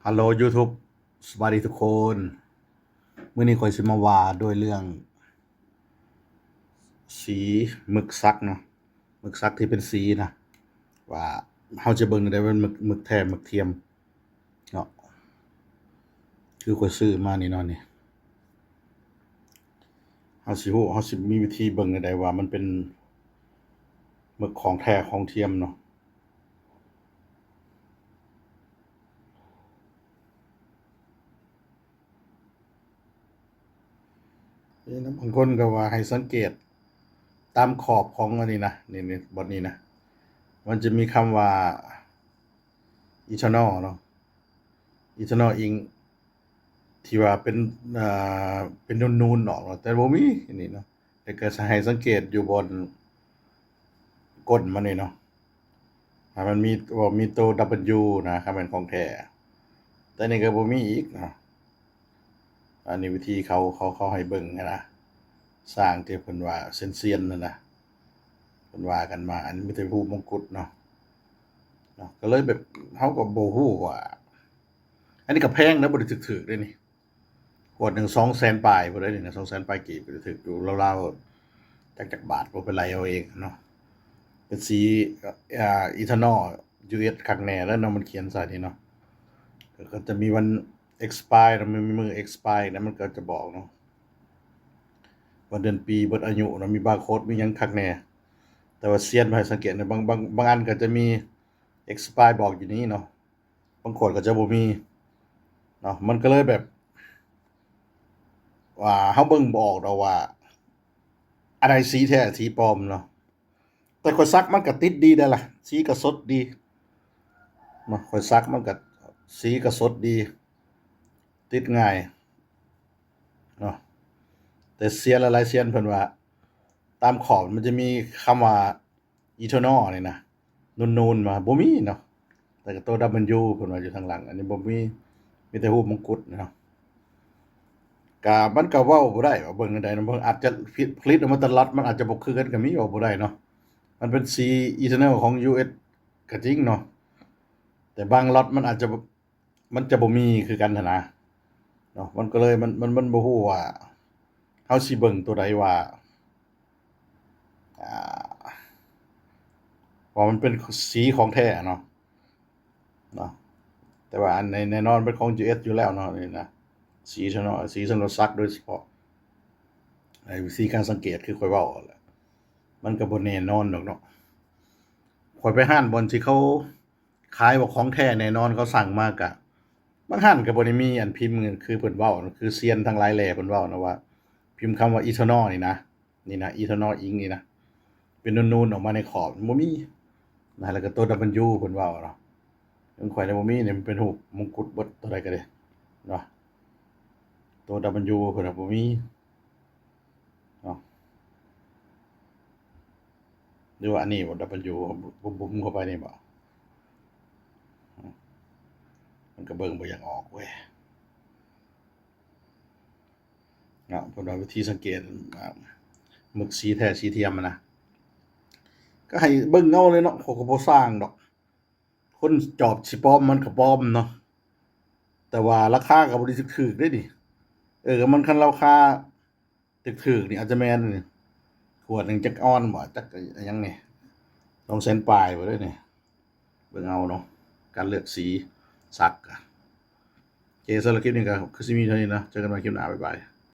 ຮັລໂຫຼ YouTube ສະບາຍດີທຸກຄົນ. ມື້ນີ້ຂ້ອຍຊິມາວ່າດ້ວຍເລື່ອງສີໝຶກສັກເນາະ, ໝຶກສັກທີ່ເປັນສີນະ ວ່າເຮົາຈະເບິ່ງໄດ້ວ່າໝຶກ ໝຶກແທ້ ໝຶກທຽມເນາະ. ຄືຂ້ອຍຊື້ມານີ້ເນາະ ນີ້ ເຮົາຊິຮູ້ ເຮົາຊິມີວິທີເບິ່ງແນວໃດວ່າມັນເປັນໝຶກຂອງແທ້ຂອງທຽມເນາະ. ນີ້ນະ ບາງຄົນກໍວ່າໃຫ້ສັງເກດຕາມຂອບຂອງອັນນີ້ນະ ນີ້ ນີ້ ບ່ອນນີ້ນະ ມັນຈະມີຄຳວ່າ eternal ເນາະ eternal ink ທີ່ວ່າເປັນ ເອີ ເປັນນູນໆອອກເນາະ ແຕ່ບໍ່ມີອັນນີ້ເນາະ. ແລ້ວກໍໃຫ້ສັງເກດຢູ່ບ່ອນກົ້ນມັນນີ້ເນາະ ໃຫ້ມັນມີ ວ່າມີໂຕ W ນະ ຄັນແມ່ນຂອງແທ້. ແຕ່ນີ້ກໍບໍ່ມີອີກເນາະ. ອັນນີ້ວິທີເຂົາ ເຂົາ ເຂົາໃຫ້ເບິ່ງຫັ້ນນະ ຊ່າງທີ່ເພິ່ນວ່າຊຽນໆຫັ້ນນະ ເພິ່ນວ່າກັນມາ. ອັນນີ້ມີແຕ່ຮູບມົງກຸດເນາະ ເນາະ ກໍເລີຍແບບ ເຮົາກໍບໍ່ຮູ້ວ່າ ອັນນີ້ກໍແພງນະ ບໍ່ໄດ້ຖືກໆເດ້ນີ້. ຂວດໜຶ່ງສອງແສນປາຍພຸ້ນເດ້ນີ້ນະ ສອງແສນປາຍກີບ ກໍຖືກຢູ່ລາວໆ ຈັກ ຈັກບາດ ບໍ່ໄປໄລ່ເອົາເອງເນາະ. ເປັນສີ ເອີ eternal US ຄັກແນ່ແລ້ວເນາະ ມັນຂຽນໃສ່ນີ້ເນາະ. ກໍ ກໍຈະມີວັນ expire ເນາະ ມີ ມີມື້ expire ນະ ມັນກໍຈະບອກເນາະ ວັນເດືອນປີ ເບິດອາຍຸເນາະ ມີບາໂຄດ ມີຫຍັງຄັກແນ່. ແຕ່ວ່າຊຽນໃຫ້ສັງເກດນະ ບາງ ບາງ ບາງອັນກໍຈະມີ expire ບອກຢູ່ນີ້ເນາະ. ບາງຂວດກໍຈະບໍ່ມີເນາະ ມັນກໍເລີຍແບບວ່າເຮົາເບິ່ງບໍ່ອອກດອກວ່າອັນໃດສີແທ້ສີປອມເນາະ. ແຕ່ຂ້ອຍສັກມັນກໍຕິດດີໄດ໋ລະ ສີກໍສົດດີເນາະ ຂ້ອຍສັກມັນກໍສີກໍສົດດີ ຕິດງ່າຍເນາະ. ແຕ່ຊຽນຫຼາຍໆຊຽນເພິ່ນວ່າ ຕາມຂອບມັນຈະມີຄຳວ່າ eternal ນີ້ນະ ນູນໆມາ ບໍ່ມີເນາະ. ແຕ່ກໍໂຕ W ເພິ່ນວ່າຢູ່ທາງຫຼັງ ອັນນີ້ບໍ່ມີ ມີແຕ່ຮູບມົງກຸດເນາະ. ກະ ມັນກໍເວົ້າບໍ່ໄດ້ວ່າເບິ່ງແນວໃດເນາະ ເບິ່ງອາດຈະຜະລິດອອກມາແຕ່ລັອດ ມັນອາດຈະບໍ່ຄືກັນກໍມີ ເວົ້າບໍ່ໄດ້ເນາະ. ມັນເປັນສີ eternal ຂອງ US ກໍຈິງເນາະ ແຕ່ບາງລັອດມັນອາດຈະ ມັນຈະບໍ່ມີຄືກັນຫັ້ນນະເນາະ. ມັນກໍເລີຍ ມັນ ມັນ ມັນບໍ່ຮູ້ວ່າເຮົາຊິເບິ່ງໂຕໃດວ່າ ອ່າ ວ່າມັນເປັນສີຂອງແທ້ເນາະ ເນາະ. ແຕ່ວ່າອັນໃນ ແນ່ນອນເປັນຂອງ US ຢູ່ແລ້ວເນາະ ນີ້ນະ ສີຊະເນາະ ສີສຳລັບສັກໂດຍສະເພາະ. ໃນວິທີການສັງເກດຄືຂ້ອຍເວົ້າຫັ້ນແຫຼະ ມັນກໍບໍ່ແນ່ນອນດອກເນາະ. ຂ້ອຍໄປຮ້ານບ່ອນທີ່ເຂົາ ຂາຍວ່າຂອງແທ້ແນ່ນອນ ເຂົາສັ່ງມາກະ ບາງຮ້ານກໍບໍ່ໄດ້ມີອັນພິມຄືເພິ່ນເວົ້າ ຄືຊຽນທັງຫຼາຍແຫຼ່ເພິ່ນເວົ້ານະວ່າ ພິມຄຳວ່າ eternal ນີ້ນະ ນີ້ນະ eternal ink ນີ້ນະ ເປັນນູນໆອອກມາໃນຂອບ ບໍ່ມີນະ. ແລ້ວກໍໂຕ W ເພິ່ນເວົ້າເນາະ ຂອງຂ້ອຍນີ້ບໍ່ມີນີ້ ມັນເປັນຮູບມົງກຸດເບິດ ໂຕໃດກໍໄດ້ເນາະ ໂຕ W ເພິ່ນນະບໍ່ມີ ເນາະ ຫຼືວ່າອັນນີ້ບໍ່ W ບຸ້ມໆເຂົ້າໄປນີ້ບໍ່ ມັນກໍເບິ່ງບໍ່ຢາກອອກເວີຍເນາະ. ເພິ່ນວ່າວິທີສັງເກດ ອ່າ ໝຶກສີແທ້ສີທຽມຫັ້ນນະ ກໍໃຫ້ເບິ່ງເອົາເລີຍເນາະ ເຂົາກໍບໍ່ສ້າງດອກ ຄົນຈອບຊິປອມມັນກໍປອມເນາະ ແຕ່ວ່າລາຄາກໍບໍ່ໄດ້ຖືກໆເດ້ນີ້. ເອີ ມັນຄັນລາຄາຖືກໆນີ້ອາດຈະແມ່ນນີ້ ຂວດໜຶ່ງຈັກອອນບໍ່ ຈັກອີ່ຫຍັງນີ້ ສອງແສນປາຍບໍ່ເດ້ນີ້. ເບິ່ງເອົາເນາະ ການເລືອກສີສັກ. ໂອເຄ ສຳລັບຄລິບນີ້ກໍຄືຊິມີເທົ່ານີ້ເນາະ ເຈີກັນໃໝ່ຄລິບໜ້າ ບາຍບາຍ.